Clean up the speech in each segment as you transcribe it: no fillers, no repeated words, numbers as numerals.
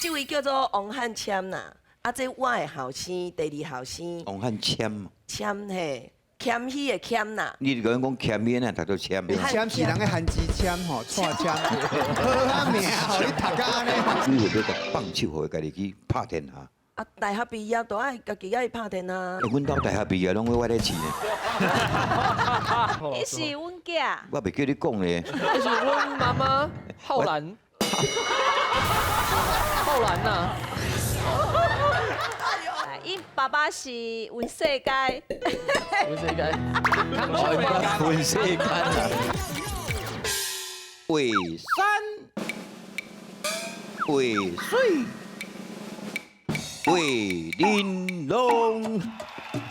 這位叫做王漢謙啦，啊，這我的後生，第二後生。王漢謙。謙嘿，謙虛的謙啦。你是講謙虛呢？讀做謙。謙是人的番薯簽吼，蔡簽。好啊名，予你讀甲按呢。你會欲共放手，予伊家己去拍天下？啊，大學畢業都愛家己愛拍天下。阮兜大學畢業攏我咧飼呢。伊是阮囝。我袂叫你講咧。伊是阮媽媽浩然。浩然呐。伊爸爸是溫世佳。溫世佳。溫世佳。畫山畫水畫玲瓏，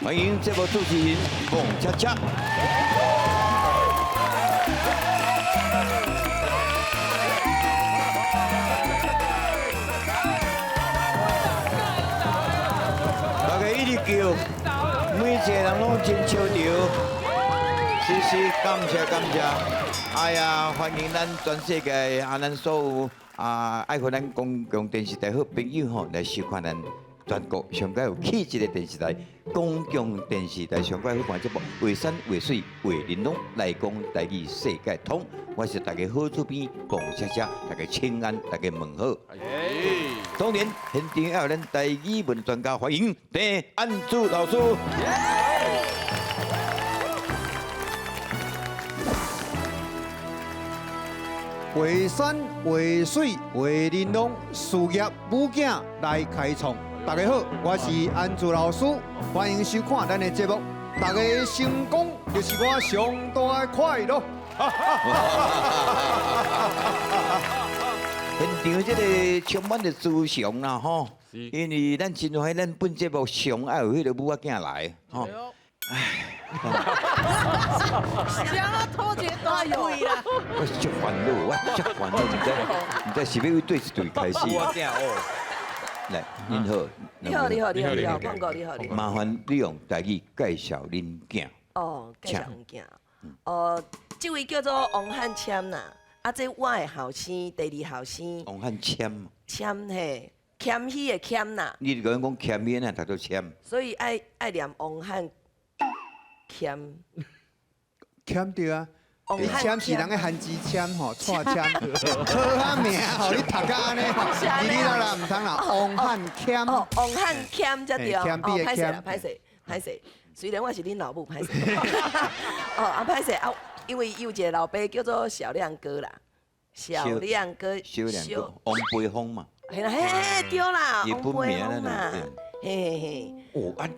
歡迎節目主持人王恰恰。大家一直叫，每一個人攏真笑著，是是，感謝感謝。哎呀，歡迎咱全世界啊，咱所有啊愛護咱公共電視台好朋友吼來收看咱全國上蓋有氣質的電視台——公共電視台上蓋好看節目《畫山畫水畫玲瓏》來講台語世界通。我是大家好主編王恰恰，大家請安，大家問好。當然，現場也有咱台語文專家，歡迎鄭安珠老師。畫山畫水畫玲瓏，事業母囝來開創。大家好，我是安珠老師，歡迎收看咱的節目。大家的成功就是我上大的快樂。現場這個充滿著慈祥啦吼，因為咱真歡喜，咱本節目上愛有彼個母仔囝來吼。唉，啥啊？拖一個大尾啦！我足煩惱，我足煩惱，毋知是欲對佗一隊開始。來，您好。你好，你好，你好，你好，胖哥，你好，你好。麻煩你用台語介紹恁囝。哦，介紹阮囝。哦，這位叫做王漢謙啦，啊，這我的後生，第二後生。王漢謙。謙嘿，謙虛的謙啦。你是講謙虛呢？讀做謙。所以愛愛念王漢謙。謙對啊。簽是人的番薯簽吼，蔡簽。好啊名，予你讀甲按呢，哩哩啦啦毋通啦。王漢謙。哦，王漢謙才對。哦，歹勢啦，歹勢，歹勢。雖然我是恁老母，歹勢。哦，啊歹勢啊，因為有一個老爸叫做小亮哥啦，小亮哥。小亮哥，王培峰嘛。嘿啦嘿嘿，對啦，王培峰啦，嘿嘿嘿。哦啊。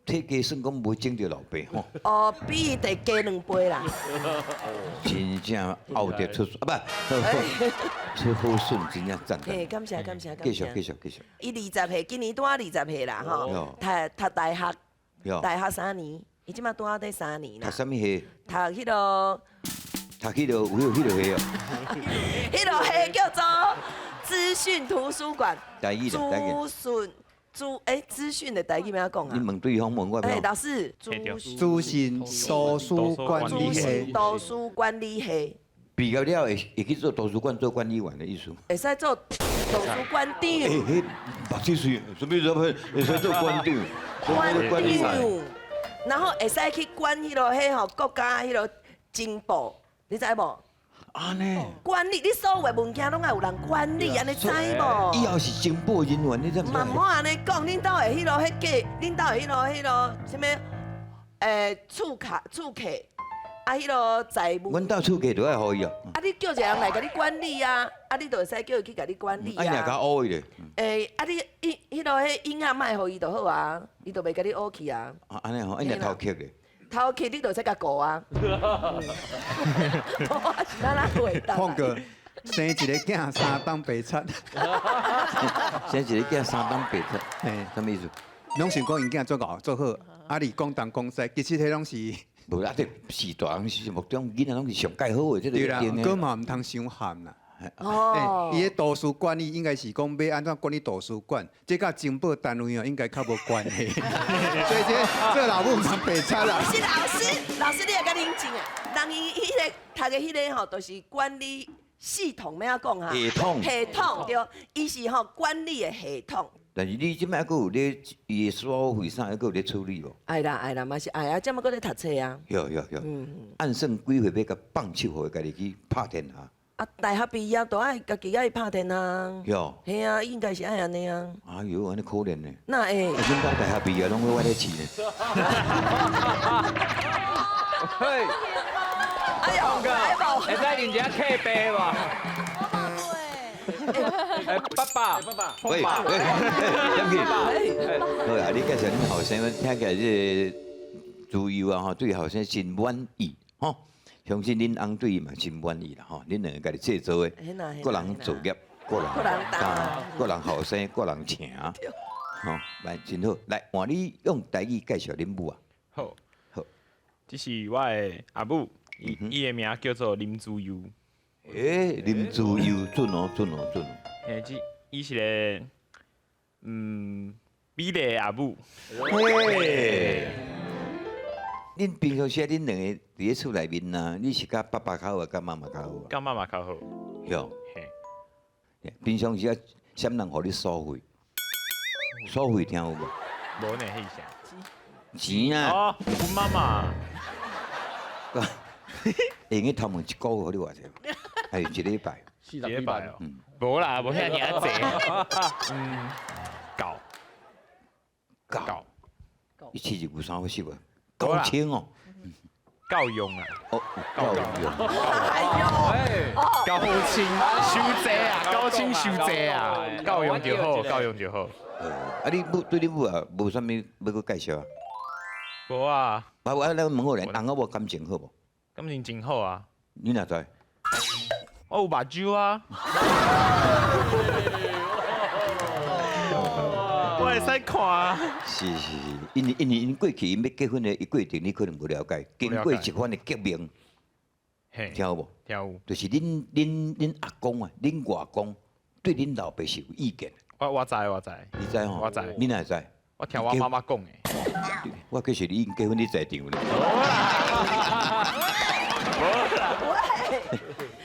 體格算講無整著老爸吼。哦，比伊得加兩倍啦。真正後得出啊，不，出好順，真正讚。嘿，感謝感謝感謝。繼續繼續繼續。伊二十歲，今年拄仔二十歲啦吼，讀讀大學，大學三年，伊這馬拄仔佇三年啦。讀啥物系？讀彼個。讀彼個有彼個系哦。彼個系叫做資訊圖書館。台語啦，台語。資訊。資欸，資訊的台語欲按怎講啊？你問對方問我。欸，老師，資訊圖書管理系。圖書管理系。畢業了會會去做圖書館做管理員的意思。會使做圖書館長。欸，彼目屎水，啥物啥物會使做館長？館長。然後會使去管彼個彼吼國家彼個情報，你知無？按呢？管理你所有的物件攏愛有人管理，按呢知無？以後是情報人員，你知毋知？嘛毋好按呢講，恁兜的彼囉彼個，恁兜的彼囉彼囉啥物？厝卡厝客，啊，彼囉財務。阮兜厝客都愛予伊啊。啊，你叫一個人來共你管理啊，啊，你就會使叫伊去共你管理啊。啊，你若共烏伊咧？啊，你彼彼囉彼嬰仔莫予伊就好啊，伊就袂共你烏去啊。啊，按呢吼，啊，若偷客咧？偷客你就會使共顧啊！我是哪哪回答？胖哥，生一个囝三冬白賊。生一个囝三冬白賊，嘿，啥物意思？攏想講𪜶囝做𠢕做好，啊，你講東講西，其實彼攏是。無啦，這是大人心目中囡仔攏是上蓋好的，這個對啦，一定的。閣嘛毋通傷譀啦。哦。伊个圖書館，伊應該是講欲按怎管理圖書館，這佮情報單位哦，應該較無關係。所以這做老母毋通白賊啦。是老師，老師你會較冷靜啊。人伊彼個讀的彼個吼，就是管理。系統欲按怎講啊？系統系統對，伊是吼管理的系統。但是你這擺閣有咧伊的所費啥，還閣有咧處理無？愛啦愛啦，嘛是愛啊，這麼閣咧讀冊啊。有有有。按算幾歲欲共放手，予伊家己去拍天下？啊，大學畢業都愛家己愛拍天下。有。嘿啊，應該是愛按呢啊。哎喲，按呢可憐呢。哪會？啊，阮家大學畢業攏我咧飼呢。嘿。哎呦，來無？會使啉一下咖啡無？哎，爸爸，爸爸，喂喂，張琪，好啊，你介紹恁後生，我聽起來這個自由啊，吼，對後生真滿意，吼，相信恁翁對伊嘛真滿意啦，吼，恁兩个家己製作的，各人造業，各人擔，各人後生，各人請，吼，來真好，來換你用台語介紹恁母啊。好，好，這是我的阿母，伊的名叫做林自由。欸，林自由，準哦，準哦，準哦。嘿，這伊是个美麗的阿母。嘿，恁平常時恁兩个佇咧厝內面啊，你是佮爸爸較好，抑佮媽媽較好啊？佮媽媽較好。喲。嘿。平常時啊，啥人予你所費？所費聽有無？無呢，彼啥？錢啊！哦，阮媽媽。會用去頭毛一個月予你偌濟？還是一禮拜？一禮拜哦。無啦，無遐爾濟。嗯，夠。夠。一次就有三個十啊，9000哦。夠用啊。哦，夠用。哎呦，9000收濟啊，9000收濟啊，夠用就好，夠用就好。啊，你母對你母啊，無啥物欲閣介紹啊？無啊。啊，我來問好咧，翁仔某感情好無？感情真好啊！你哪知？我有目睭啊！我會使看啊！是是是，因為𪜶過去𪜶欲結婚的過程，你可能無了解，經過一番的革命，聽有無？聽有。就是恁阿公啊，恁外公對恁老爸是有意見。我知我知。你知吼？我知。你哪會知？我聽我媽媽講的。我可是你已經結婚，你在場咧。喂，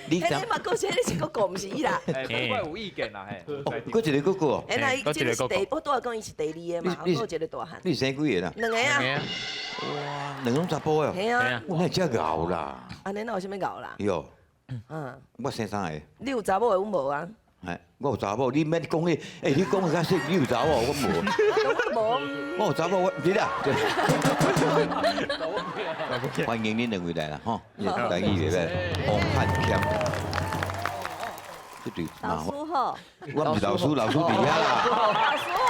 你嘛閣說你是哥哥，毋是伊啦。欸，我有意見啦，嘿。哦，閣一個哥哥哦。欸，那伊這個是第，我拄仔講伊是第二個嘛，閣有一個大漢。你生幾個啦？兩個啊。哇，兩個攏查埔的哦。嘿啊。我那遮𠢕啦。按呢哪有啥物𠢕啦？喲。嗯。我生三個。你有查某的，阮無啊。哎，我有查某，你免講彼，欸，你講的較細，你有查某，我無。我無。我有查某，我毋是啦。歡迎恁兩位來啦，吼！台語袂歹，王漢謙。這對老師好。我毋是老師，老師佇遐啦。老師好。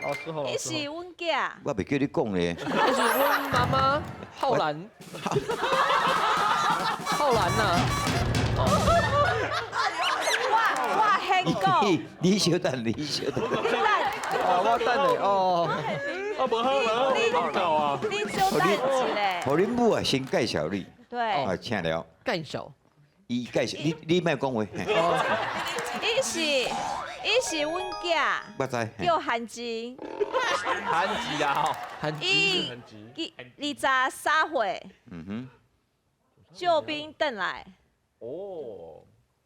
老師好。伊是阮囝。我袂叫你講咧。伊是阮媽媽，浩然。浩然吶。我先講。你小等，你小等。我等咧哦。哦，無好無好，啊。你小等一下。予恁母啊，先介紹你。對。啊，請了。介紹。伊介紹你，你莫講話。伊是阮囝。我知。叫韓靜。韓吉啊，韓伊23歲。嗯哼。救兵轉來。哦。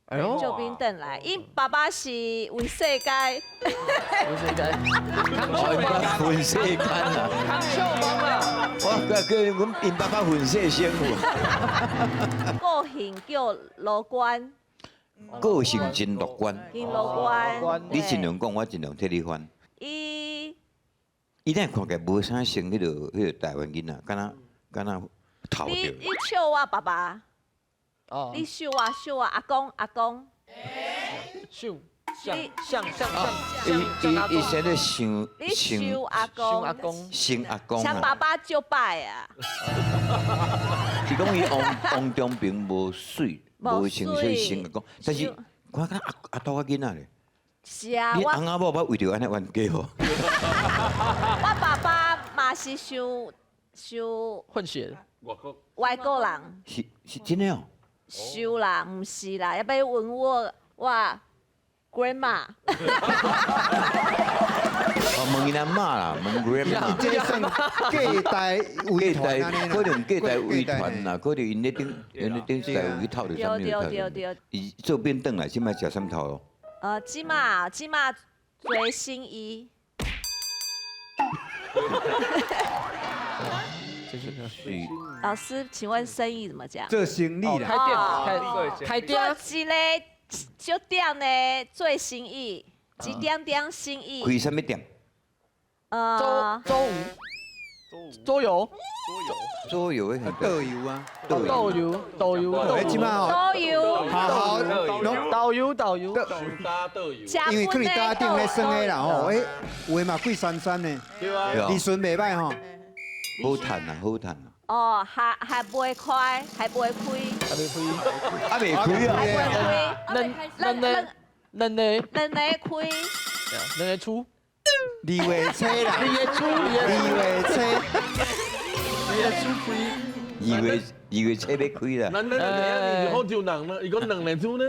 哎呦！救兵轉來，𪜶爸爸是溫世界。溫世界。混世間啊！康秀邦啊！我叫阮𪜶爸爸混世生有。個性叫樂觀。個性真樂觀。真樂觀。你盡量講，我盡量替你翻。伊。伊哪看起來無啥像彼個台灣囡仔，敢若頭著。你笑我爸爸。你笑我笑我阿公阿公。笑。像像像伊伊咧想你想阿公，阿公，想阿公像爸爸就拜啊。是講伊王中平無媠，無穿所以像阿公，但是看敢阿阿杜仔囡仔咧。是啊，你翁仔某捌為著按呢冤家無？我爸爸嘛是想想混血，外國外國人。是真的哦。想啦，毋是啦，要欲問我 grandma。我問問𪜶阿媽啦，問 grandma。這算隔代遺傳按呢可能隔代遺傳啦，可能𪜶咧頂，𪜶咧頂世代有去透著啥物有透。伊做便當來，這擺食啥物頭路？這馬做生意。老師，請問生意怎麼講？做生意啦，開店，開店。做一個小店的做生意，一點點生意。開啥物店？周五，桌遊，桌遊的導遊啊，導遊，導遊，這馬哦，導遊，好，導遊，導遊，因為可能家頂咧算的啦吼，哎，有的嘛貴三三呢，利潤袂歹吼，好賺啊，好賺啊。哦，還袂開，還袂開，還袂開，還袂開啊，還袂開，兩兩個，兩個，兩個開，兩個出。二月初啦，二月初，二月初，二月初開，二月初欲開啦。咱咱你是福州人呢？伊講兩个出呢？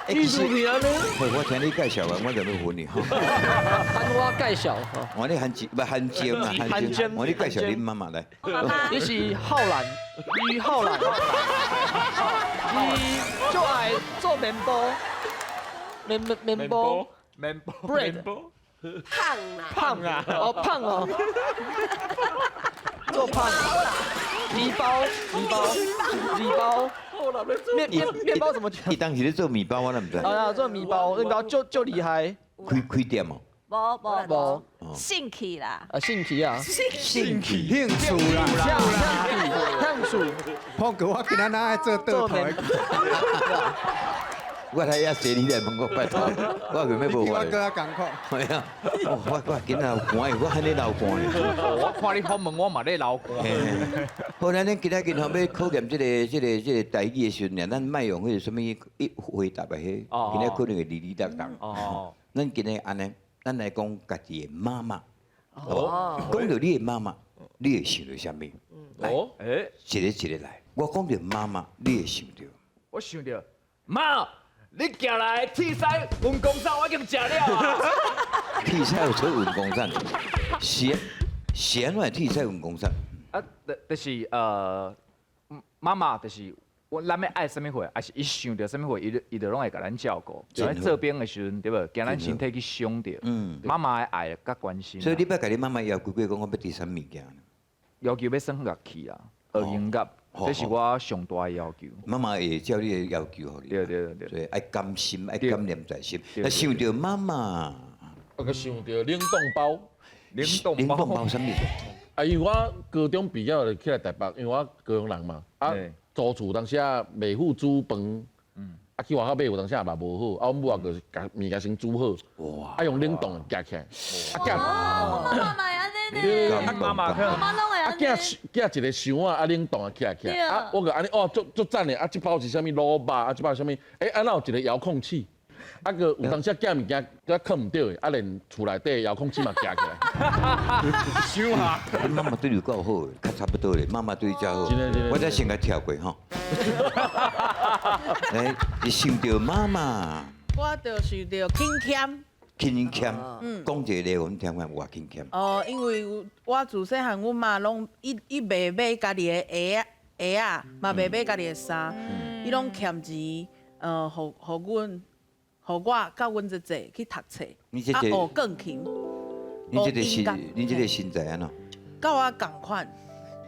意思是按呢？我聽你介紹完，我就欲問你。喊我介紹。我你韓不韓尖啊？韓尖。我你介紹你媽媽來。你是浩然，于浩然。伊就愛做麵包，麵包。麵包。 bread。胖啊！胖啊！哦，胖哦。做胖。米包，米包，米包。麵包怎麼講？伊當時咧做麵包，我都毋知。啊，做麵包，麵包就厲害。開店哦？無無無，興趣啦。啊，興趣啊。興趣。興趣啦。興趣。胖哥，我今仔日愛做倒頭。我來遐坐，你來問我拜託，我佢咩無法。我閣較艱苦。係啊，我今仔流汗，我還咧流汗咧。我看你訪問我嘛咧流汗。好，咱今仔日吼欲考驗這個台語的時陣，咱莫用彼個啥物一回答的彼，今仔可能會離離當當。哦。咱今仔按呢，咱來講家己的媽媽。哦。講著你的媽媽，你會想著啥物？哦。一个一个來。我講著媽媽，你會想著？我想著媽。你寄來的鐵屎文公產，我已經食了啊！鐵屎有做文公產，是是按怎鐵屎文公產？啊，就是媽媽就是我咱欲愛啥物貨，還是伊想著啥物貨，伊就攏會共咱照顧。在做兵的時陣，對無？驚咱身體去傷著。嗯。媽媽的愛佮關心。所以你捌共你媽媽要求過講，我欲佇啥物件？要求欲耍樂器啦，學音樂。這是我上大的要求。媽媽會照你的要求予你。對對對。所以愛甘心，愛感念在心。那想著媽媽，我閣想著冷凍包，冷凍冷凍包啥物？啊，因為我高中畢業就起來台北，因為我高雄人嘛，啊，租厝當時啊袂赴煮飯，啊去外口買有當時也嘛無好，啊，阮母啊就是共物件先煮好，啊用冷凍的夾起來，啊夾。我媽媽嘛會按呢呢，媽媽媽媽攏會按呢。寄一個箱仔，啊冷凍的起來起來，啊我就按呢哦足足讚的，啊這包是啥物滷肉，啊這包是啥物，欸啊哪有一個遙控器？啊閣有當時寄物件，閣囥毋著的，啊連厝內底遙控器嘛寄起來。想啊！你媽媽對你夠好的，較差不多咧。媽媽對你真好，我才先共跳過吼。來，你想著媽媽？我就想著勤儉。勤儉，講一個例，阮聽看偌勤儉。哦，因為我自細漢，阮媽攏伊袂買家己的鞋仔鞋仔，嘛袂買家己的衫，伊攏儉錢，予阮。予我佮阮姐姐去讀冊，啊學鋼琴。你這個身材按怎？佮我仝款。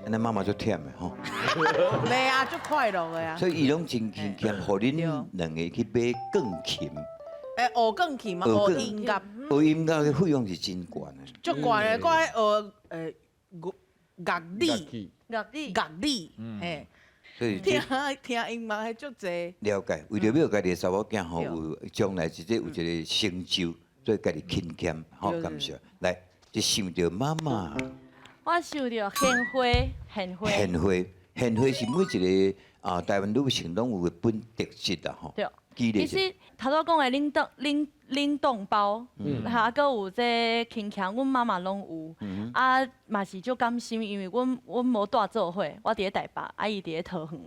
按呢媽媽足忝的吼。袂啊，足快樂的啊。所以伊攏真勤儉，予恁兩个去買鋼琴。欸，學鋼琴嘛，學音樂。學音樂的費用是真懸的。足懸的，閣愛學樂理，樂理，樂理，嘿。所以聽聽音樂還足濟。了解，為著欲家己的查某囝吼有將來一個有一個成就，所以家己勤儉，好感謝。來，你想著媽媽。我想著獻花，獻花。獻花，獻花是每一個啊台灣女性攏有的本特質啊吼。對。其實頭拄講的冷凍包，哈，閣有這勤儉，阮媽媽攏有。啊，嘛是足甘心，因為阮無蹛做伙，我佇咧台北，啊伊佇咧桃園。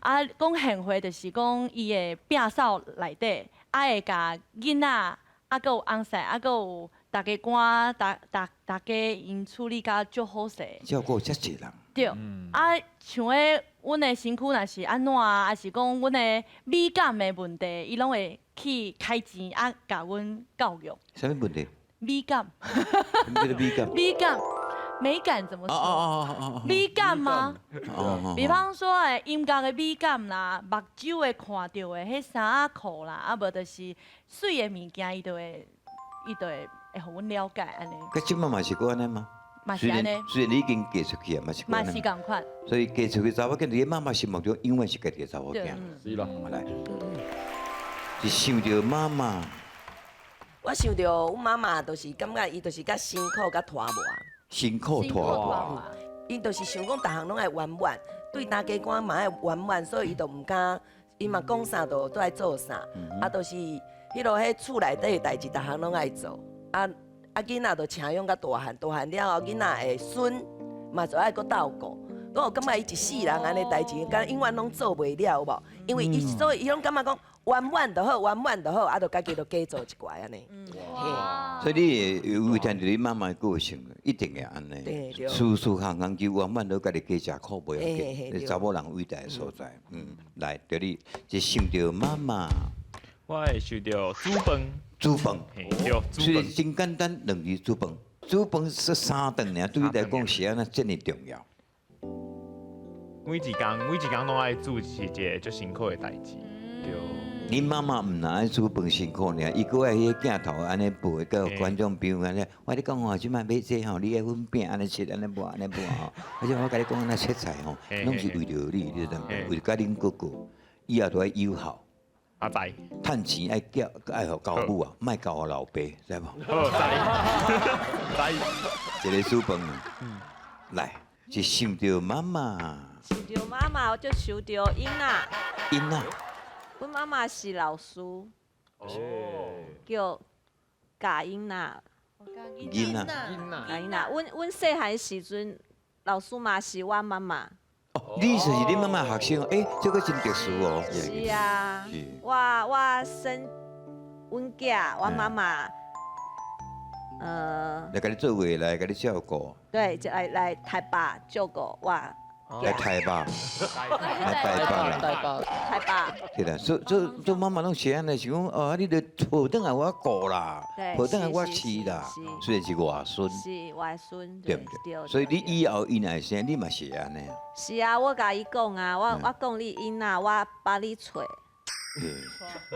啊，講獻花就是講伊會摒掃內底，啊會共囡仔，啊閣有翁婿，啊閣有大家官逐逐逐家𪜶處理甲足好勢。照顧遮濟人。對，啊，像彼阮的身軀若是按怎啊，還是講阮的美感的問題，伊攏會去開錢啊，共阮教育。啥物問題？美感。啥物叫做美感？美感，美感怎麼說？美感嗎？比方說，音樂的美感啦，目睭會看著的彼衫仔褲啦，啊無就是媠的物件，伊就會予阮了解按呢。佮這擺嘛是閣按呢嗎？嘛是按呢。雖然你已經嫁出去啊，嘛是。嘛是仝款。所以嫁出去查某囝，佇媽媽心目中永遠是家己的查某囝。是啦。來，是想著媽媽。我想著阮媽媽，就是感覺伊就是較辛苦、較拖磨。辛苦拖磨。伊就是想講，逐項攏愛圓滿，對大家官嘛愛圓滿，所以伊就毋敢，伊嘛講啥就都愛做啥。啊，就是彼落彼厝內底的代誌，逐項攏愛做。啊啊，囡仔就請養甲大漢，大漢了後，囡仔的孫嘛就愛閣鬥顧。我感覺伊一世人按呢代誌，敢永遠攏做袂了，有無？因為伊所以伊攏感覺講圓滿就好，圓滿就好，啊，就家己就加做一寡按呢。所以你會有聽著你媽媽的個性，一定會按呢。事事項項就圓滿，都家己加食苦袂要緊。查某人偉大的所在，來，著你就想著媽媽。我會想著煮飯。煮飯，對，雖然真簡單，兩字煮飯。煮飯是三頓爾，對你來講是按怎這麼重要？每一工攏愛煮是一個足辛苦的代誌，對。你媽媽毋但愛煮飯辛苦爾，伊閣愛彼個鏡頭按呢播，佮觀眾朋友按呢，我咧講吼，這擺買這吼，你愛粉餅按呢切，按呢抹，按呢抹吼。而且我共你講按怎切菜吼，攏是為著你，你知無？為著佮恁哥哥，以後都愛友好。阿仔，趁錢愛交愛予交母啊，莫交予老爸，知無？好，知。一個煮飯，來，是想著媽媽。想著媽媽，我就想著囡仔。囡仔。阮媽媽是老師，叫教囡仔。囡仔。教囡仔。阮細漢時陣，老師嘛是我媽媽。哦，你就是恁媽媽學生，欸，這個真特殊哦。是啊，我生阮囝，我媽媽，來共你做伙來共你照顧。對，就來台北照顧我。來台北，來台北啦，台北。對啦，做做做媽媽攏是按呢，是講哦，你著抱轉來我顧啦，抱轉來我飼啦，雖然是外孫，是外孫，對毋對？所以你以後𪜶若生，你嘛是按呢。是啊，我共伊講啊，我講你囡仔，我幫你揣，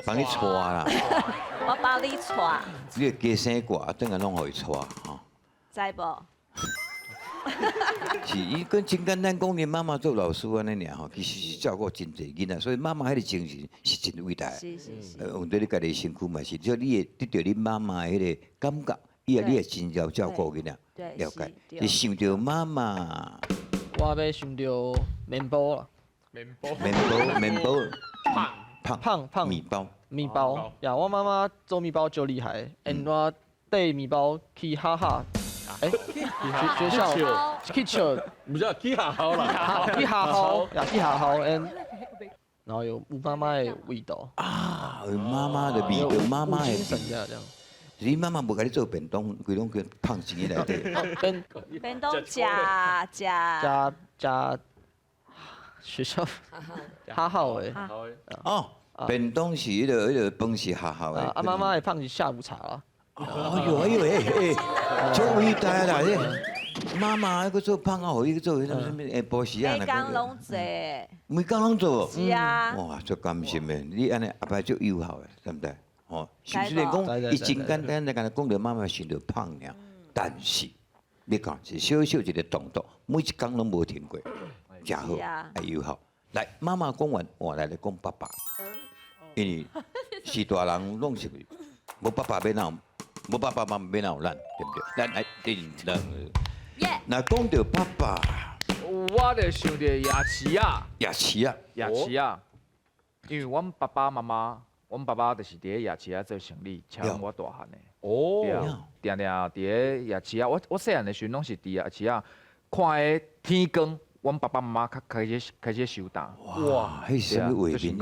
幫你帶啦，我幫你帶。你加生掛，轉來攏予伊帶吼。知無？是，伊講真簡單，講恁媽媽做老師按呢爾吼，其實是照顧真濟囡仔，所以媽媽彼個精神是真偉大。是是是。用佇你家己身軀嘛是，只要你會得著恁媽媽彼個感覺，以後你會真曉照顧囡仔。了解。你想著媽媽。我欲想著麵包啦。麵包。麵包，麵包。胖胖胖。麵包。麵包，呀，我媽媽做麵包足厲害，𪜶我帶麵包去哈哈。欸，學校去笑，毋是去學校啦，去學校，呀，去學校，然後有媽媽的味道。啊，有媽媽的味道，媽媽的精神這樣。你媽媽無共你做便當，規攏叫胖錢內底。便當食食食食學校哈好的。哦，便當是彼個彼個飯是學校的。啊，媽媽的胖是下午茶啦。哎呦哎呦哎哎，足偉大啦！這媽媽閣做胖啊，予伊做彼個啥物下晡時啊。每工攏做。每工攏做。是啊。哇，足甘心的，你按呢後擺足友好的，對毋對？吼，雖然講伊真簡單，來共講著媽媽想著胖爾，但是你看是小小一個動作，每一工攏無停過，誠好，愛友好。來，媽媽講完，換來來講爸爸，因為是大人攏是無爸爸欲哪有，無爸爸媽媽欲哪有咱，對毋對？咱來叮當，若講著爸爸，我就想著夜市啊，夜市啊，夜市啊，因為阮爸爸媽媽，阮爸爸就是佇咧夜市仔做生理，攕我大漢的。哦，對啊，定定佇咧夜市仔，我細漢的時陣攏是佇夜市仔看彼天光，阮爸爸媽媽較開始收擔。哇，彼是啥物畫面？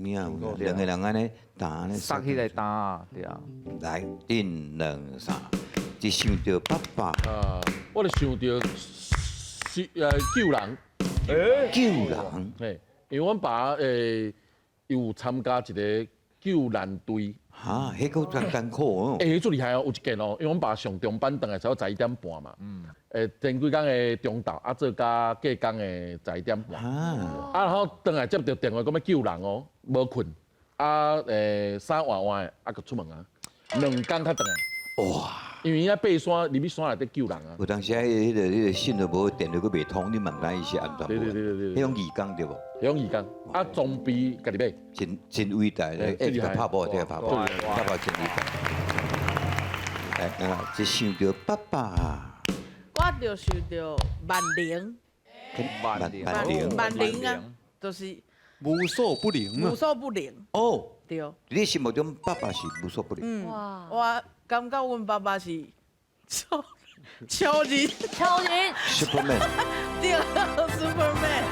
你看這有影有，兩個人按呢擔按呢。捒彼個擔啊，對啊。來，頂兩三。一想著爸爸。啊，我就想著是救人。救人。嘿，因為阮爸有參加一個救難隊。哈，彼個真艱苦哦。欸，彼足厲害哦，有一件哦，因為阮爸上中班轉來差不多11點半嘛。前幾工的中晝，啊做甲隔工的11點半。啊，然後轉來接著電話講欲救人哦，無睏，啊衫換換的，啊就出門啊，2工才轉來。哇！因為伊愛爬山，入去山內底救人啊。有當時彼個線都無，電話閣袂通，你嘛毋知伊是按怎。對對對對對。彼種義工對無？彼種義工，啊裝備家己買。真真偉大，欸，這個拍無，這個拍無，拍無真偉大。來，啊，這想著爸爸。我就想著萬靈。萬靈。萬靈啊，就是無所不能無所不能。哦。對。你心目中爸爸是無所不能。嗯。我感覺阮爸爸是超超人。超人。 Superman。對，Superman。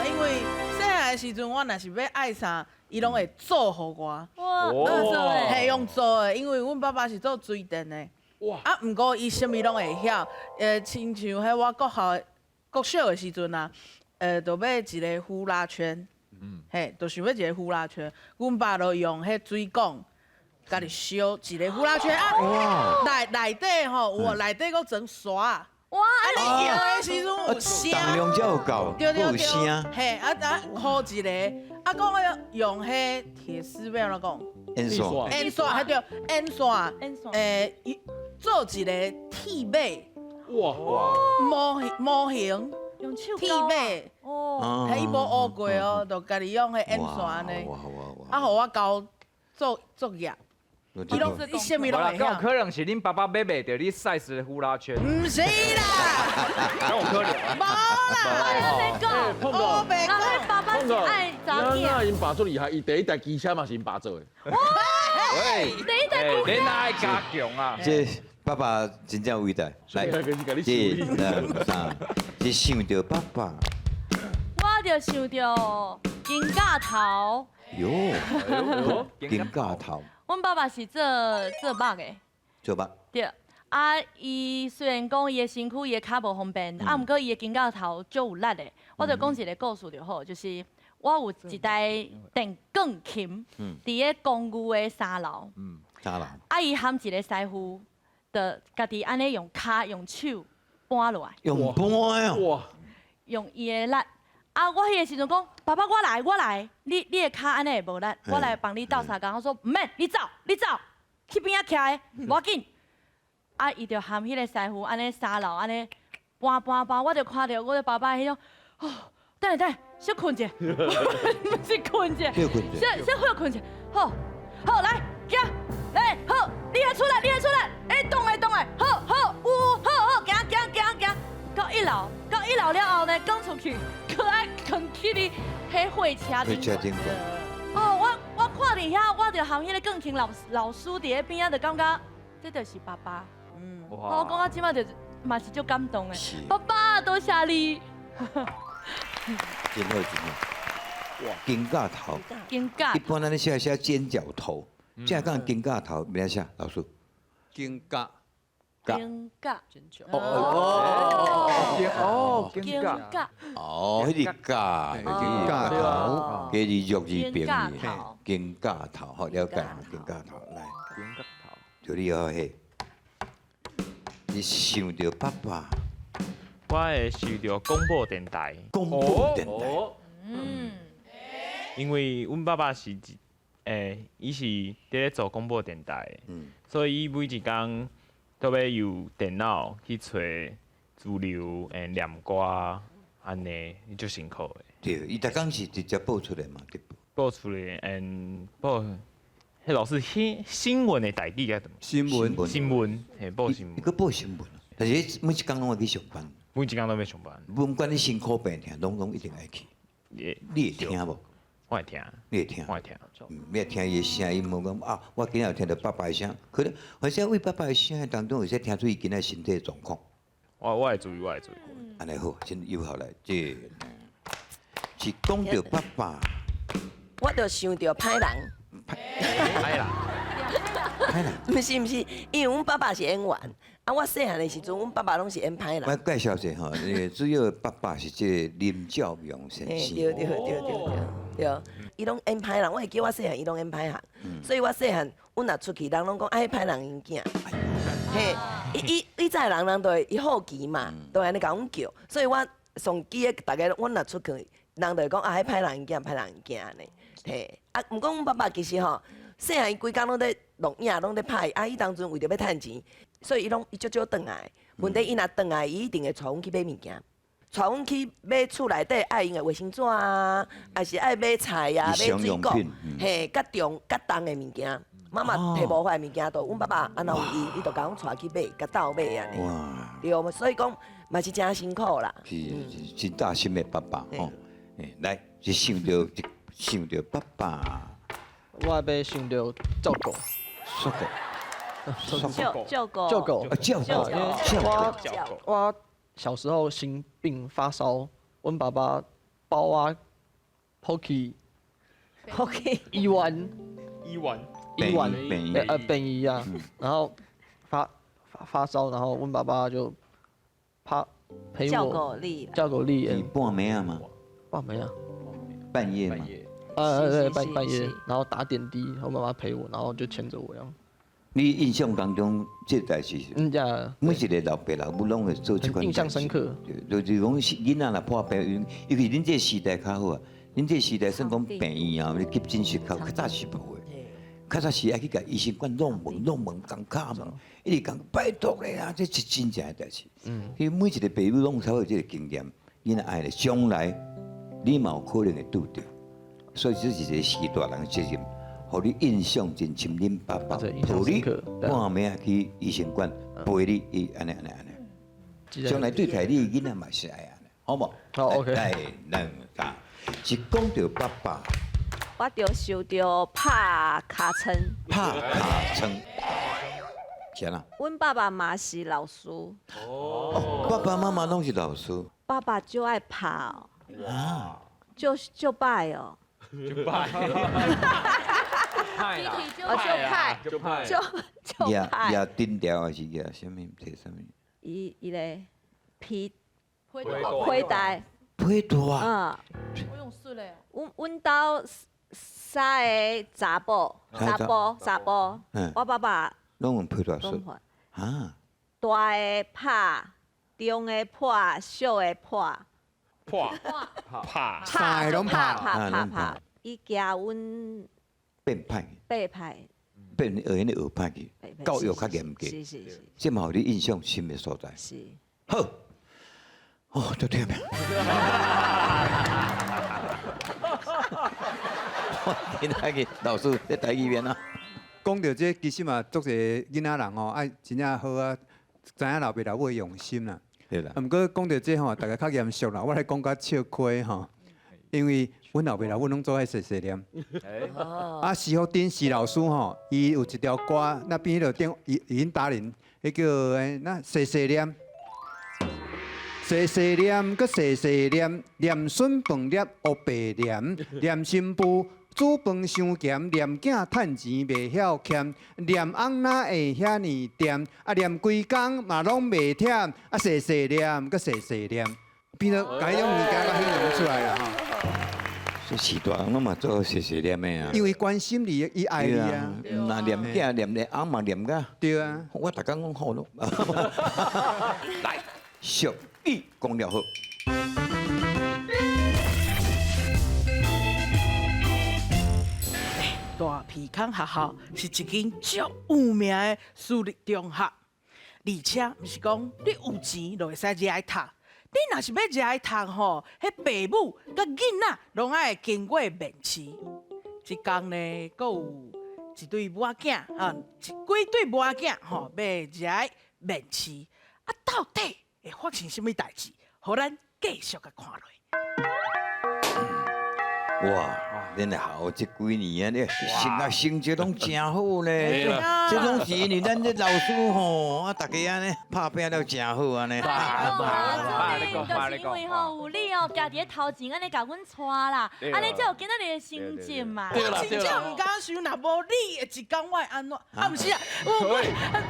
因為細漢的時陣，我若是欲愛啥，伊攏會做予我。哇，做的。係用做的，因為阮爸爸是做水電的。哇！啊，毋過伊啥物攏會曉。親像彼我國校國小的時陣啊，就欲一個呼啦圈。嘿，就想欲一個呼啦圈，阮爸就用彼水管，家己燒一個呼啦圈啊！內內底吼有，內底閣裝沙。哇！啊，你搖的時陣有聲，重量才有夠，閣有聲。嘿，啊啊，箍一個，啊，講欲用彼鐵絲欲按怎講？煙線。煙線，彼對，煙線。做一個鐵馬。哇哇！模型。用手鐵馬。哦。彼伊無學過哦，就家己用彼煙線按呢。啊，予我交做作業。伊攏伊啥物攏會曉。可能是恁爸爸買袂著你 size 的呼啦圈。毋是啦。哪有可能？無啦。碰到。我袂講。爸爸是愛查某。那𪜶爸足厲害，伊第一台機車嘛是𪜶爸做的。喂，第一台機車。你哪會加強啊？這爸爸真正偉大。來，一、兩、三，這想著爸爸。我就想著肩胛頭。喲，肩胛頭。阮爸爸是做做木的。做木。對，啊，伊雖然講伊的身軀、伊的跤無方便，啊，毋過伊的肩胛頭足有力的。我就講一個故事就好，就是我有一台電鋼琴，佇咧公寓的三樓。三樓。啊，伊含一個師傅，就家己按呢用跤用手搬落來。用搬啊！哇！用伊的力。啊！我彼个時陣講，爸爸，我來，我來，你的跤按呢會無力，我來幫你鬥相共。我說毋免，你走，你走，去邊仔徛的，無要緊。啊！伊就含彼個師傅按呢三樓按呢搬搬搬，我就看著我的爸爸彼種，哦，等下等下，小睏者，毋是睏者，小小歇睏者，好，好來，行，來，好，你來出來，你來出來，欸，動的動的，好好，有，好好，行行行行，到一樓，到一樓了後呢，講出去。閣愛囥去你彼貨車頂。哦，我看佇遐，我就含彼个鋼琴老老師佇咧邊仔，就感覺這就是爸爸。嗯。我講到這擺就嘛是足感動的。爸爸，多謝你。真好真好。哇，肩胛頭。肩胛。一般咱咧寫寫尖角頭，這講肩胛頭，欲按怎寫？老師。肩胛。肩胛。哦哦哦，肩胛。哦，彼個胛，肩胛頭，加字弱字平字，肩胛頭，好了解，肩胛頭來，肩胛頭，就你好嘿，你想著爸爸，我會想著廣播電台，廣播電台，嗯，因為阮爸爸是伊是佇咧做廣播電台，所以伊每一工都欲用電腦去揣資料，念歌。按呢，伊足辛苦的。對，伊逐工是直接報出來嘛，對報出來，報，彼老師新新聞的代誌啊，新聞，新聞，嘿，報新聞。伊閣報新聞，但是每一工攏愛去上班。每一工攏欲上班。不管你辛苦病痛，攏一定愛去。你會聽無？我會聽。你會聽？我會聽。你會聽伊的聲音無？講啊，我今仔有聽著爸爸的聲，可能或者為爸爸的聲當中，會使聽出伊今仔身體的狀況。我會注意，我會注意。按呢好，真有效來，這是講著爸爸。我就想著歹人。歹人。歹歹人。毋是毋是，因为阮爸爸是演员，啊，我细汉的时阵，阮爸爸拢是演歹人。我介绍者吼，那个主要爸爸是这个林照荣先生。对对对对对对，伊拢演歹人，我会记我细汉伊拢演歹人，所以我细汉，阮若出去，人拢讲爱歹人𪜶囝。嘿，伊伊以前人人都会伊好奇嘛，都会按呢共阮叫，所以我上记得逐家，阮若出去，人就会讲啊，彼歹人𪜶囝，歹人𪜶囝按呢。嘿，啊，毋过阮爸爸其实吼，细汉伊规工拢咧录影，拢咧拍，啊，伊当阵为著欲趁钱，所以伊拢伊足少转来。问题伊若转来，伊一定会带阮去买物件，带阮去买厝内底爱用的卫生纸啊，抑是爱买菜啊，买水果，嘿，较重较重的物件，妈妈提无回的物件，都阮爸爸啊，若有伊，伊就共阮带去买，共斗买按呢。哇！对，所以讲嘛是真辛苦啦。是真大心的爸爸吼，来是想著想著爸爸。我欲想著照顾。照顾。照顾。照顾。照顾。我我小时候生病发烧，阮爸爸抱我抱去抱去医院。医院。医院。病院啊，然后发烧，然后阮爸爸就怕陪我。照顾你。照顾你。你半暝啊吗？半暝啊。半夜吗？对，半夜，然后打点滴，然后妈妈陪我，然后就牵着我这样。你印象当中这代志，每一个老爸老母拢会做这款。印象深刻。就是讲囡仔若破病，尤其恁这个时代较好啊，恁这个时代算讲病院啊，急诊室较较早是无的，较早是爱去共医生管弄门弄门，共敲门，一直讲拜托咧啊，这是真正的代志。因为每一个爸母拢有差不多这个经验，囡仔爱咧，将来你嘛有可能会拄著。所以这是一个时代人的责任，予你印象真深。恁爸爸抱你半暝去医生馆陪你，伊按呢按呢按呢。将来对待你的囡仔嘛是爱按呢，好无？好，OK。来，两三，是讲著爸爸。我就想著拍尻川。拍尻川。是啦。阮爸爸嘛是老师。哦。爸爸妈妈拢是老师。爸爸就爱拍哦。啊。就就拜哦。就拜，派啦，就派，就派，就就派。也顶条还是也啥物？提啥物？伊伊咧皮皮带，皮带啊。我用术咧。阮阮兜三个查埔，查埔，查埔。我爸爸拢用皮带术。啊。大的拍，中的破，小的破。破拍，三个拢拍，拍拍拍，伊惊阮变歹，变歹，变学彼个学歹去，教育较严格，是是是，这嘛予你印象深的所在。是。好，哦，足忝的。今仔日老师咧台语面啊，讲著这其实嘛，足济囡仔人吼，爱真正好啊，知影老爸老母的用心啦。对啦。毋过讲著这吼，大家较严肃啦，我来讲较笑亏吼，因为阮老爸老母拢做爱细细念。啊，徐福丁徐老师吼，伊有一条歌，那边彼个电语音达人，彼叫那细细念，细细念，阁细细念，念孙饭粒乌白念，念新妇煮饭伤咸，念囝趁钱袂晓俭，念翁哪会遐尔恬，啊念规工嘛拢袂忝，啊细细念，阁细细念，变做共彼种物件阁形容出来啦吼。这时大人拢嘛做细细念的啊。因为关心你，伊爱你啊。若念囝念咧，翁嘛念甲。对啊。我逐工讲好咯。来，俗语讲了好。大鼻孔学校是一间足有名的私立中学，而且毋是讲你有钱就会使入来读，你若是欲入来读吼，彼爸母佮囡仔拢爱经过面试。这工呢，阁有一对母仔囝啊，几对母仔囝吼，欲入来面试，啊，到底会发生啥物代志？予咱继续共看落。哇，恁学校这几年啊，你成绩拢真好呢。这拢是因为咱这老师吼，啊，大家按呢拍拚了真好按呢。就是因为吼有你哦，行伫咧头前按呢共阮带啦，按呢才有今仔日的成绩嘛。我真正毋敢想，若无你的一工我会按怎？啊，毋是啊，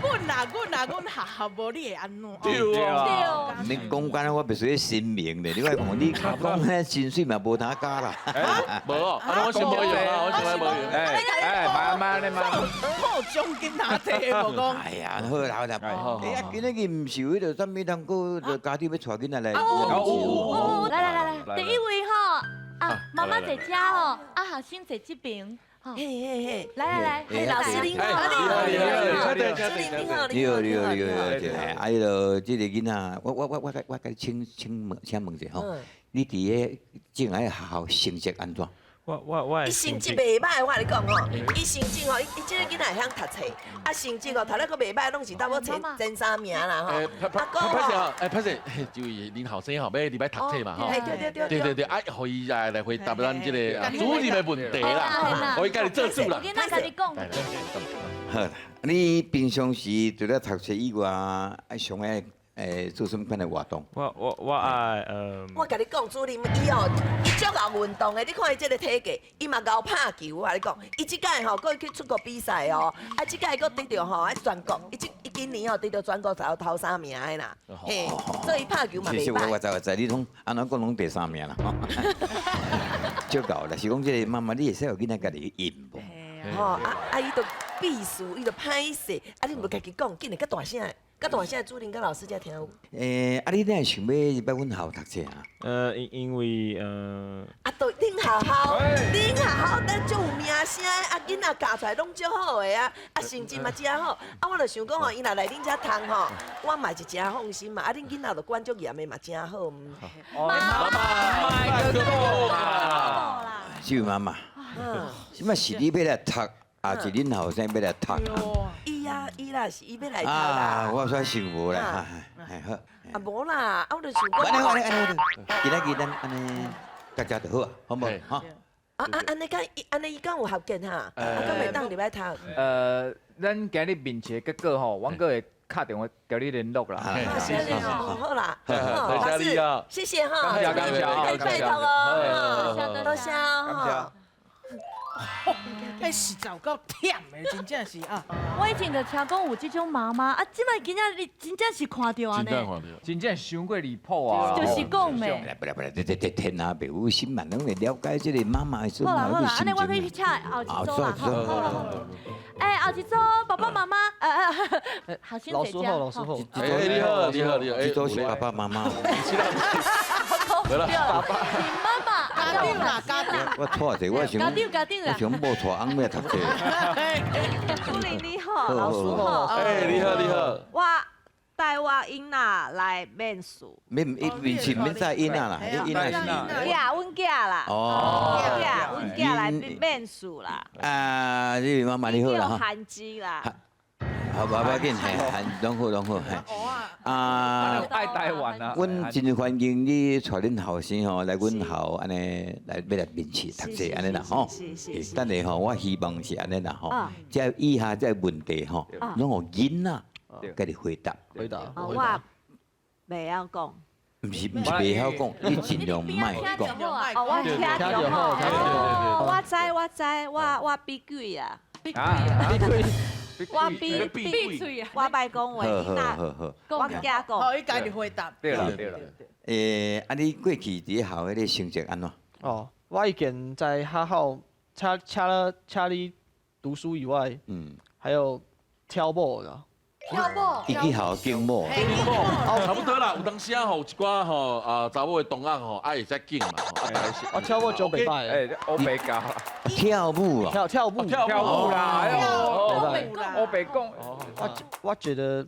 阮啦，阮啦，阮学校无你会按怎？对啊。你讲干我袂使神明咧，你爱讲你讲那薪水嘛无通加啦。无哦，我想无用啊，我想无用。哎哎，慢慢的慢。好奖金拿摕无讲。哎呀，好啦好啦。哎呀，今仔日毋是有彼个啥物人阁家长欲带囡仔来？哦，来来来来，第一位吼，啊，妈妈坐遮吼，啊，学生坐这边。嘿嘿嘿，来来来，老师您好，你好，你好，你好，你好，你好，啊，彼个这个囡仔，我共你请问一下吼，你伫咧正爱学校成绩按怎？我伊成绩袂䆀，我共你讲吼，伊成绩吼，伊这个囡仔会晓读册，啊成绩哦读了阁袂䆀，拢是差不多前三名啦吼。啊，歹势吼，哎，歹势，就是恁后生吼，欲入来读册嘛吼。对对对对对对，啊，予伊来回答咱这个主任的问题啦，予伊家己做主啦。我囡仔家己讲。好啦，你平常时除了读册以外，爱上爱做啥物款的活动？我爱我共你讲，主任伊哦，伊足𠢕运动的。你看伊这个体格，伊嘛𠢕拍球。我共你讲，伊这届吼，阁去出国比赛哦。啊，这届阁得著吼，啊全国，伊今年吼得著全国头三名的啦。嘿，所以拍球嘛袂䆀。其实我知我知，你拢按怎讲拢第三名啦。足𠢕啦，是讲这个妈妈，你会使予囡仔家己应无？吼啊啊！伊就秘书，伊就歹势，啊！你毋家己讲，紧来较大声，较大声，主任佮老师才听有。啊！你哪会想欲入来阮校读册啊？因为啊，对，恁学校，恁学校咱足有名声，啊，囡仔教出来拢足好的啊，啊，成绩嘛真好。啊，我就想讲吼，伊若来恁遮读吼，我嘛是真放心嘛。啊，恁囡仔就管足严的嘛，真好。妈妈，这位妈妈，这摆是你欲来读，抑是恁后生欲来读啊？伊啊，伊啦，是伊欲来读啦。啊，我煞想无啦，好。啊，无啦，啊，我就想讲。按呢，按呢，按呢，今仔日咱按呢，大家就好啊，好无？哈。啊啊，按呢敢，按呢伊敢有合格哈？啊，敢会当入来读？咱今日面试的结果吼，阮阁会敲电话共你联络啦。好啦，好，老师，谢谢哈，感谢感谢，拜托哦，多谢哦。彼实在有够忝的，真正是啊！我以前就听讲有这种妈妈，啊，这摆今仔你真正是看著按呢，真正伤过离谱啊！就是讲咩？不啦不啦，这天下父母心嘛，拢会了解这个妈妈的好啦好啦，按呢我去请后一组啦，好好好。哎，后一组爸爸妈妈，学生老师好，老师好。哎，你好，你好，你好，这组是爸爸妈妈。对啦，爸爸，妈妈，家长啦，家长。我错者，我想，家长家长我想无带翁欲读册。主任你好，老师好。哎，你好，你好。我带我囡仔来面试。免面试免带囡仔啦，囡仔是。囝，阮囝啦。哦。囝，阮囝来面试啦。啊，你妈妈你好啦。叫韩姬啦。好，无要紧，嘿，拢好，拢好，嘿。啊，爱台湾啊！阮真欢迎你带恁后生吼来阮校按呢来欲来面试读册按呢啦吼。等下吼，我希望是按呢啦吼。这以下这问题吼，拢予囡仔家己回答。回答。我袂晓讲。毋是毋是袂晓讲，你尽量莫讲。哦，我听就好。哦，我知我知，我比鬼啊。比鬼。我比比我歹讲话，我惊讲。好，伊家己回答。对啦对啦。啊，你过去伫学校彼个成绩按怎？哦，我以前在学校，除了读书以外，还有跳舞的。跳舞。伊去学校劲舞。哦，差不多啦。有当时啊吼，有一寡吼啊查某的同学吼，爱会使劲嘛。我跳舞就袂歹，哎，我袂教。跳舞啊？跳舞。跳舞啦！哎呦，我袂讲。我觉得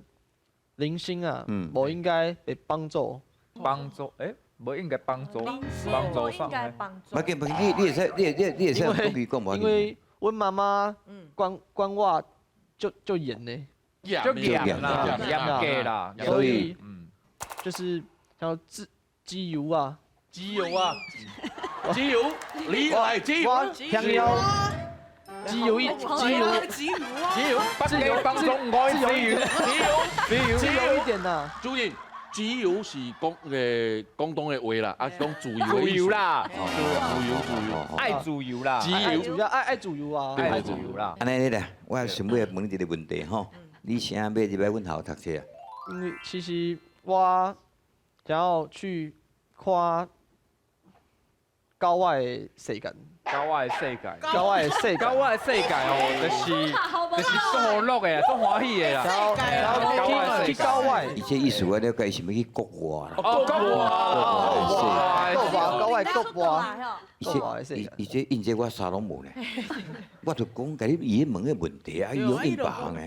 零星啊，无应该被帮助。帮助？哎，无应该帮助。帮助应该帮助。无紧，无紧，你会使，你会使讲伊讲无？因为阮妈妈管管我就严呢。就严啦，严格啦，所以就是像机油啊，机油啊，自由，你來自由，香料，自由一，自由，自由，自由，自由當中愛自由，自由，自由一點啦。主任，自由是講廣東的話啦，啊講自由自由啦，自由自由，愛自由啦，自由，愛自由啊，愛自由啦。按呢咧，我想欲問你一個問題吼，你啥欲入來阮學校讀冊啊？因為其實我想要去看郊外的世界，郊外的世界，郊外的世界，郊外的世界哦，就是足好樂的，足歡喜的啦。然後去郊外。伊這意思我了解，是欲去國外啦。哦，國外，國外，郊外國外。伊這伊這我啥攏無呢，我就講共你伊問个問題啊，伊攏應別項的。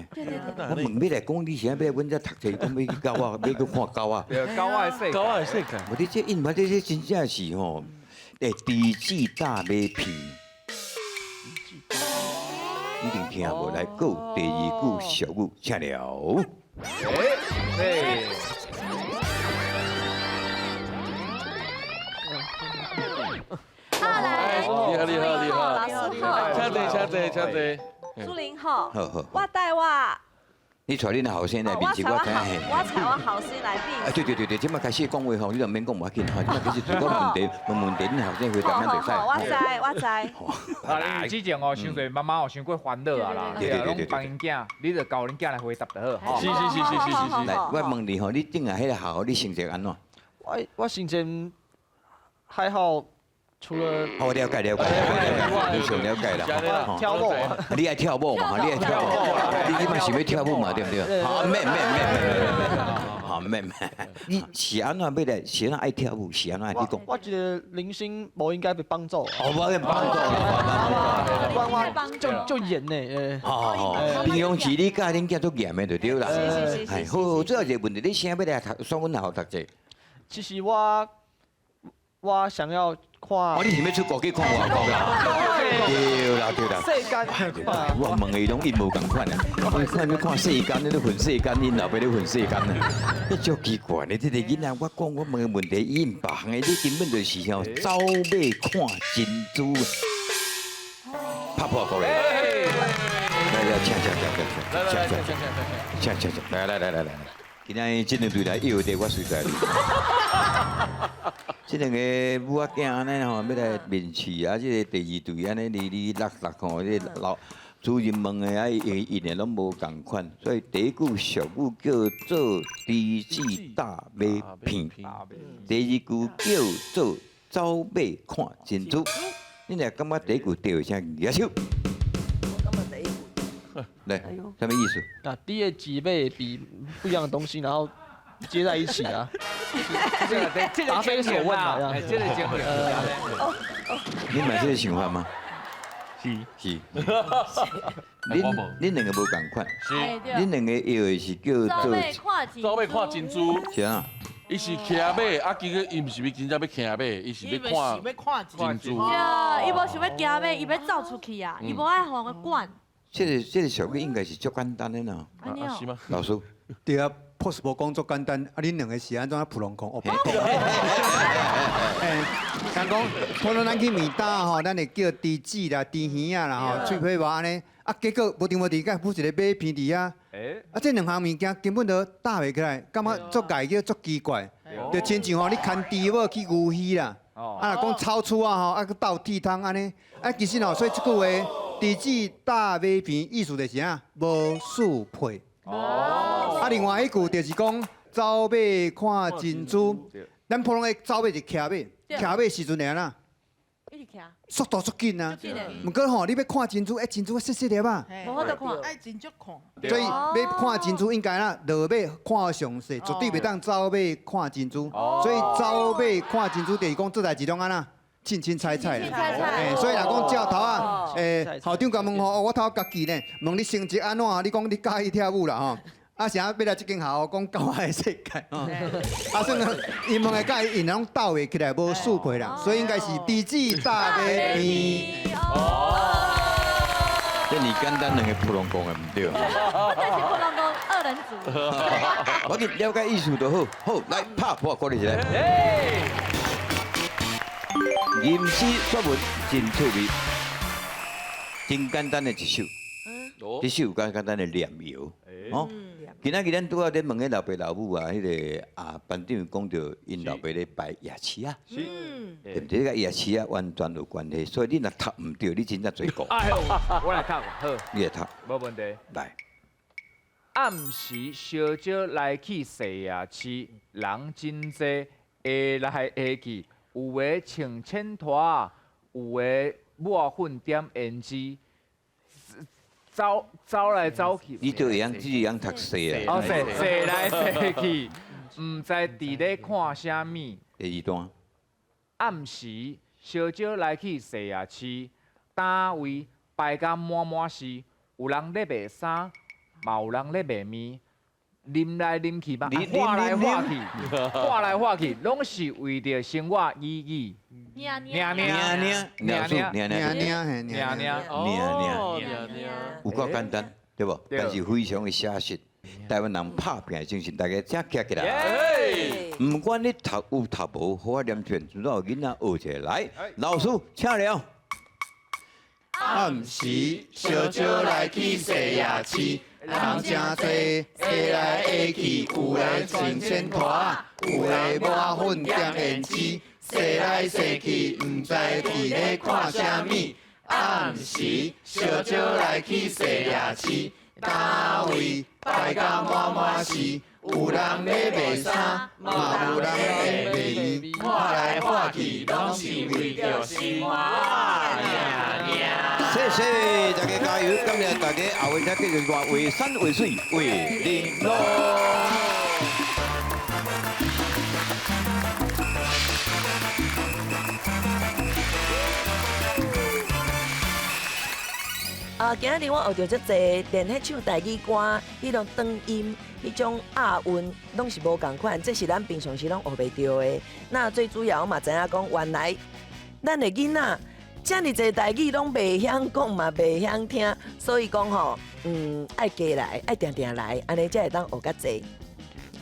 我問欲來講，你是按欲來阮遮讀冊，講欲去郊外，欲去看狗仔。對，郊外的世界。郊外的世界。無你這應嘛，這真正是吼，豬子打馬屁，一定聽無來。閣有第二句俗語，請了。好來，厲害厲害厲害！老師好，請坐請坐請坐。朱林好，好。我帶我。你帶恁後生來面試，我知影。我帶我後生來面試。啊，對對對對，這擺開始講話吼，你就免講無要緊吼，這擺開始就講問題，問問題，恁後生回答咱就使。好，我知我知。啊，你之前哦，傷濟媽媽哦，傷過煩惱啊啦，對啊，攏幫𪜶囝，你就教恁囝來回答就好。是是是是是是。來，我問你吼，你頂下彼個學校，你成績按怎？我成績還好。除了我了解了解，你上了解啦。跳舞，你愛跳舞嘛？你愛跳舞，你嘛想欲跳舞嘛？對毋對？好，免免免免免，好免免。你是按怎欲來？是按怎愛跳舞？是按怎？你講。我覺得零星無應該被幫助。哦，無幫助啦，我就嚴呢。好好好，平常時你教恁囝足嚴的就對啦。是是是。好，最後一個問題，你啥欲來讀？選阮學校讀冊？其實我想要。哦，你是欲出國去看外國啦？對啦對啦。世間。我問伊攏一無仝款啊！我看你看世間，你咧混世間，恁老爸咧混世間啊！你足奇怪呢，這個囡仔，我講我問的問題，伊毋別項的，你根本就是吼走馬看珍珠，拍破過來。來來，請請請請請請請請請，來來來來來。今仔這兩對來約的，我隨在。這兩個母仔囝按呢吼，欲來面試啊！這個第二對按呢，離離落落吼，這個老主任問的啊，伊應的攏無仝款，所以第一句俗語叫做“豬子打馬屁”，第二句叫做“走馬看珍珠”。你若感覺第一句對，請舉手。我感覺第一句。來，啥物意思？啊，第二幾倍比不一樣的東西，然後接在一起啊。答非所問啊！這個真你嘛這個想法嗎？是是。恁兩個無仝款。是。恁兩個搖的是叫做。走馬看珍珠。是啊。伊是騎馬，啊，結果伊毋是欲真正欲騎馬，伊是欲看珍珠。對，伊無想欲騎馬，伊欲走出去啊，伊無愛予人管。這個俗語應該是足簡單的啦。是嗎？老師。對啊。possible 講足簡單，啊，恁兩個是按怎普通講？哦，人講，可能咱去麵搭吼，咱會叫豬子啦、豬耳仔啦吼、喙皮肉按呢，啊，結果無定無佇，佮付一個馬鼻佇遐，啊，這兩項物件根本都搭袂起來，感覺足礙叫足奇怪，就親像吼你牽豬母去牛墟啦，啊，若講草厝啊吼，啊，閣鬥鐵通按呢，啊，其實吼，所以這句話，豬子搭馬鼻，意思就是啥？無相配。啊，另外一句就是講走馬看珍珠，咱普通的走馬是騎馬，騎馬時陣會按怎？一直騎。速度足緊啊！毋過吼，你欲看珍珠，珍珠細細粒啊，無法度看，愛真足看。所以欲看珍珠應該啦，落馬看詳細，絕對袂當走馬看珍珠。所以走馬看珍珠就是講做代誌攏按怎？凊凊彩彩啦，所以若講照頭啊，校長共問吼，我頭家己呢，問你成績按怎？你講你佮意跳舞啦吼，啊，啥欲來這間學校講郊外的世界吼，啊，算伊問的佮伊𪜶攏鬥袂起來，無相配啦，所以應該是豬子打馬屁。這爾簡單兩個普通講的毋對。我這是普通講二人組。我緊了解意思就好，好，來拍破鼓勵一下。吟诗作文真趣味，真簡單的一首，這首有簡簡單的念謠，哦。今仔日咱拄仔咧問彼老爸老母啊，彼个啊班長講著𪜶老爸咧拜夜市啊，對毋對？這個夜市啊完全有關係，所以你若讀毋著，你真正罪過。哎呦，我來讀，好，你來讀，無問題。來，暗時小少來去細夜市，人真濟，下來下去，有的穿淺拖，有的抹粉點胭脂。走走來走去，你就會曉，只會曉讀細啊。哦，踅踅來踅去，毋知佇咧看啥物。第二段。暗時小少來去細夜市，單位排甲滿滿是，有人咧賣衫，嘛有人咧賣麵，啉來啉去嘛，畫來畫去，畫來畫去，攏是為著生活意義。爾爾爾爾爾爾爾爾爾爾，有夠簡單，對無？但是非常的寫實。台灣人拍拚的精神，大家請徛起來。毋管你讀有讀無，好啊念出，怎有囡仔學一下來。老師請了。暗時小少來去細夜市，人誠濟，下來下去，有的穿淺拖，有的抹粉點胭脂，踅來踅去，毋知佇咧看啥物。暗時小少來去細夜市，單位排甲滿滿是，有人咧賣衫，嘛有人咧賣麵，看來看去，攏是為著生活。謝謝大家加油，感謝大家後尾再繼續話為山為水為玲瑯。啊，今仔日我學著足濟，連彼唱台語歌，彼種轉音、彼種押韻，攏是無仝款，這是咱平常時攏學袂著的。那最主要我嘛知影講，原來咱的囡仔遮爾濟台語攏袂曉講嘛，袂曉聽，所以講吼，愛加來，愛定定來，按呢才會當學較濟。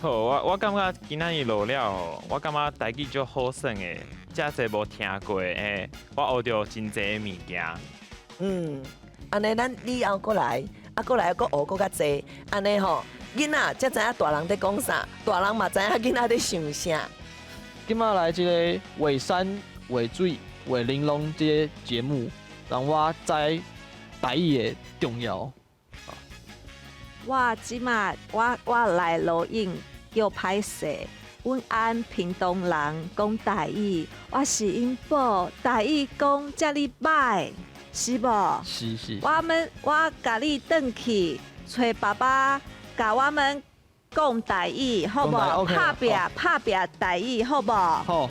好，我感覺今仔日落了吼，我感覺台語足好耍的，遮濟無聽過的，我學著真濟物件。按呢，咱以後閣來，啊，閣來閣學閣較濟，按呢吼，囡仔才知影大人咧講啥，大人嘛知影囡仔咧想啥。今仔來這个畫山畫水畫玲瑯這个節目，讓我知台語的重要。我這馬我來錄影叫歹勢，阮按屏東人講台語，我是𪜶寶，台語講遮爾歹。是無？是是。我共你轉去揣爸爸，共我們講台語，好無？拍拚拍拚台語，好無？好。